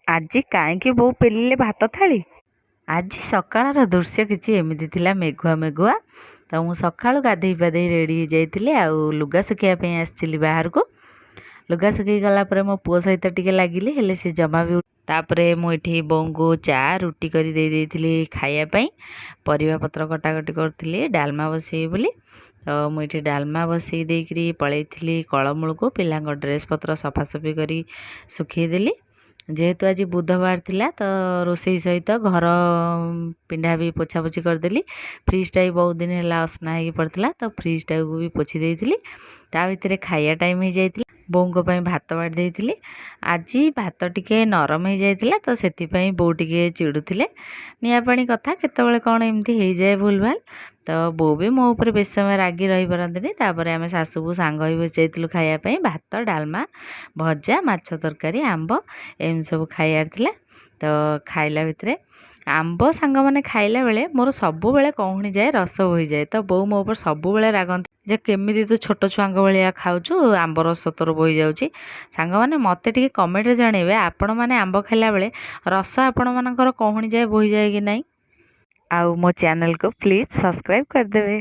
ଆଜି କାହିଁକି ବୋଉ ପେଲିଲେ ଭାତ ଥାଳି? ଆଜି ସକାଳର ଦୃଶ୍ୟ କିଛି ଏମିତି ଥିଲା, ମେଘୁଆ ମେଘୁଆ। ତ ମୁଁ ସକାଳୁ ଗାଧେଇ ପାଧେଇ ରେଡ଼ି ହେଇଯାଇଥିଲି ଆଉ ଲୁଗା ଶୁଖେଇବା ପାଇଁ ଆସିଥିଲି ବାହାରକୁ। ଲୁଗା ଶୁଖେଇ ଗଲା ପରେ ମୋ ପୁଅ ସହିତ ଟିକେ ଲାଗିଲି, ହେଲେ ସେ ଜମା ବି। ତାପରେ ମୁଁ ଏଠି ବୋଉଙ୍କୁ ଚା ରୁଟି କରି ଦେଇ ଦେଇଥିଲି ଖାଇବା ପାଇଁ। ପରିବା ପତ୍ର କଟାକଟି କରୁଥିଲି ଡାଲମା ବସେଇବି ବୋଲି। ତ ମୁଁ ଏଠି ଡାଲମା ବସେଇ ଦେଇକିରି ପଳେଇଥିଲି କଳମୂଳକୁ। ପିଲାଙ୍କ ଡ୍ରେସ୍ ପତ୍ର ସଫାସଫି କରି ଶୁଖେଇଦେଲି। ଯେହେତୁ ଆଜି ବୁଧବାର ଥିଲା, ତ ରୋଷେଇ ସହିତ ଘର ପିଣ୍ଡା ବି ପୋଛାପୋଛି କରିଦେଲି। ଫ୍ରିଜ୍ଟା ବି ବହୁତ ଦିନ ହେଲା ଅସନା ହେଇକି ପଡ଼ିଥିଲା, ତ ଫ୍ରିଜ୍ଟାକୁ ବି ପୋଛି ଦେଇଥିଲି। ତା ଭିତରେ ଖାଇବା ଟାଇମ୍ ହେଇଯାଇଥିଲା। ବୋଉଙ୍କ ପାଇଁ ଭାତ ବାଢ଼ି ଦେଇଥିଲି। ଆଜି ଭାତ ଟିକେ ନରମ ହେଇଯାଇଥିଲା, ତ ସେଥିପାଇଁ ବୋଉ ଟିକେ ଚିଡ଼ୁଥିଲେ। ନିଆଁ ପାଣି କଥା, କେତେବେଳେ କ'ଣ ଏମିତି ହେଇଯାଏ ଭୁଲଭାଲ। ତ ବୋଉ ବି ମୋ ଉପରେ ବେଶୀ ସମୟ ରାଗି ରହିପାରନ୍ତିନି। ତାପରେ ଆମେ ଶାଶୁ ବୋହୂ ସାଙ୍ଗ ହୋଇ ବସି ଯାଇଥିଲୁ ଖାଇବା ପାଇଁ। ଭାତ, ଡାଲମା, ଭଜା, ମାଛ ତରକାରୀ, ଆମ୍ବ, ଏମିତି ସବୁ ଖାଇବାର ଥିଲା। ତ ଖାଇଲା ଭିତରେ ଆମ୍ବ ସାଙ୍ଗମାନେ ଖାଇଲା ବେଳେ ମୋର ସବୁବେଳେ କହୁଣି ଯାଏ, ରସ ବୋହିଯାଏ। ତ ବୋଉ ମୋ ଉପରେ ସବୁବେଳେ ରାଗନ୍ତି ଯେ କେମିତି ତୁ ଛୋଟ ଛୁଆଙ୍କ ଭଳିଆ ଖାଉଛୁ, ଆମ୍ବ ରସ ତୋର ବୋହିଯାଉଛି। ସାଙ୍ଗମାନେ, ମୋତେ ଟିକେ କମେଣ୍ଟରେ ଜଣେଇବେ, ଆପଣମାନେ ଆମ୍ବ ଖାଇଲା ବେଳେ ରସ ଆପଣମାନଙ୍କର କହୁଣି ଯାଏ ବୋହିଯାଏ କି ନାହିଁ? ଆଉ ମୋ ଚ୍ୟାନେଲକୁ ପ୍ଲିଜ୍ ସବସ୍କ୍ରାଇବ୍ କରିଦେବେ।